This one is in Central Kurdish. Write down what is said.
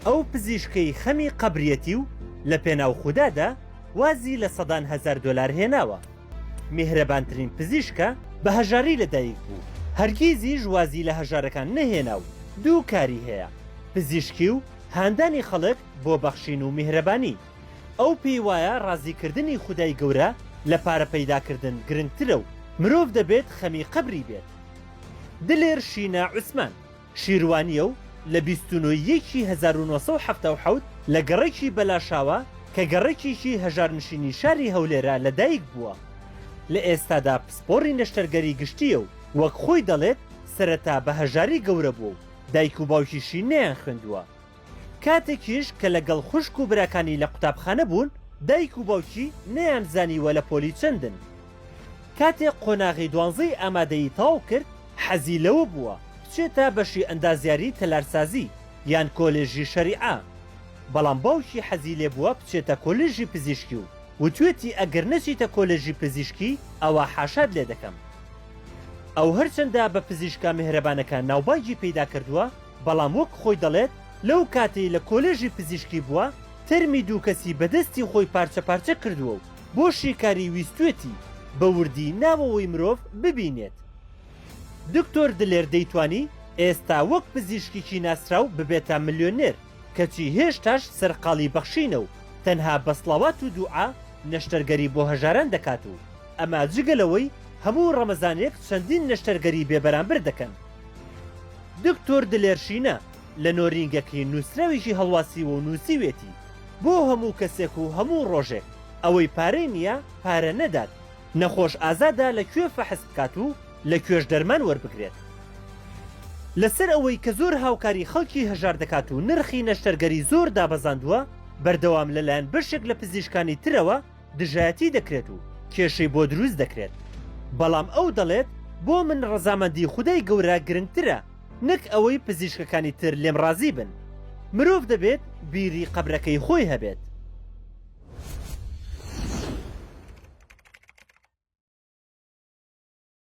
ئەو پزیشکەی خەمی قەبریەتی و لە پێناو خودادا وازی لە سەدان هەزار دۆلار هێناوە. میهرەبانترین پزیشکە بە هەژاری لەدایک بوو، هەرگیزیش وازی لە هەژارەکان نەهێنا و دوو کاری هەیە، پزیشکی و هاندانی خەڵک بۆ بەخشین و میهرەبانی. ئەو پێی وایە ڕازیکردنی خودای گەورە لە پارە پەیداکردن گرنگترە و مرۆڤ دەبێت خەمی قەبری بێت. دلێر شینە عوسمان. شیروانییە و لە 29 ی یەکی 1977 لە گەڕەکی بەلاشاوە کە گەڕەکێکی هەژارنشینی شاری هەولێرە لە دایک بووە. لە ئێستادا پسپۆڕی نەشتەرگەری گشتییە و وەک خۆی دەڵێت سەرەتا بە هەژاری گەورە بووە و دایک و باوکیشی نەیانخوێندووە. کاتێکیش کە لەگەڵ خوشک و براکانی لە قوتابخانە بوون، دایک و باوکی نەیانزانیوە لە پۆلی چەندن. کاتێک قۆناغی دوانزەی ئامادەیی تەواو کرد، حەزی لەوە بووە بچێتە بەشی ئەندازیاری تەلارسازی یان کۆلێژی شەریعە، بەڵام باوکی حەزی لێبووە بچێتە کۆلێژی پزیشکی و وتوێتی ئەگەر نەچیتە کۆلێژی پزیشکی ئەوا حاشات لێدەکەم. ئەو هەرچەندە بە پزیشکە میهرەبانەکە ناوبانگی پەیدا کردووە، بەڵام وەک خۆی دەڵێت لەو کاتەی لە کۆلێژی پزیشکی بووە تەرمی دوو کەسی بە دەستی خۆی پارچە پارچە کردووە و بۆ شیکاری ویستوێتی بە وردی ناوەوەی مرۆڤ ببینێت. دکتۆر دلێر دەیتوانی ئێستا وەک پزیشکیکی ناسراو ببێتە ملیۆنێر، کەچی هێشتاش سەرقاڵی بەخشینە و تەنها بە سڵاوات و دوعا نەشتەرگەری بۆ هەژاران دەکات و ئەمە جگە لەوەی هەموو ڕەمەزانێک چەندین نەشتەرگەری بێبەرامبەر دەکەن. دکتۆر دلێر شینە لە نۆرینگەکەی نووسراوێکی هەڵواسیوە و نووسیوێتی، بۆ هەموو کەسێک و هەموو ڕۆژێک، ئەوەی پارەی نییە پارە نەدات، نەخۆش ئازادە لە کوێ فەحس بکات و لە کوێش دەرمان وەربگرێت. لەسەر ئەوەی کە زۆر هاوکاری خەڵکی هەژار دەکات و نرخی نەشتەرگەری زۆر دابەزاندووە، بەردەوام لەلایەن بەشێک لە پزیشکانی ترەوە دژایەتی دەکرێت و کێشەی بۆ دروست دەکرێت، بەڵام ئەو دەڵێت بۆ من ڕەزامەندی خودای گەورە گرنگترە نەک ئەوەی پزیشکەکانی تر لێم ڕازی بن. مرۆڤ دەبێت بیری قەبرەکەی خۆی هەبێت.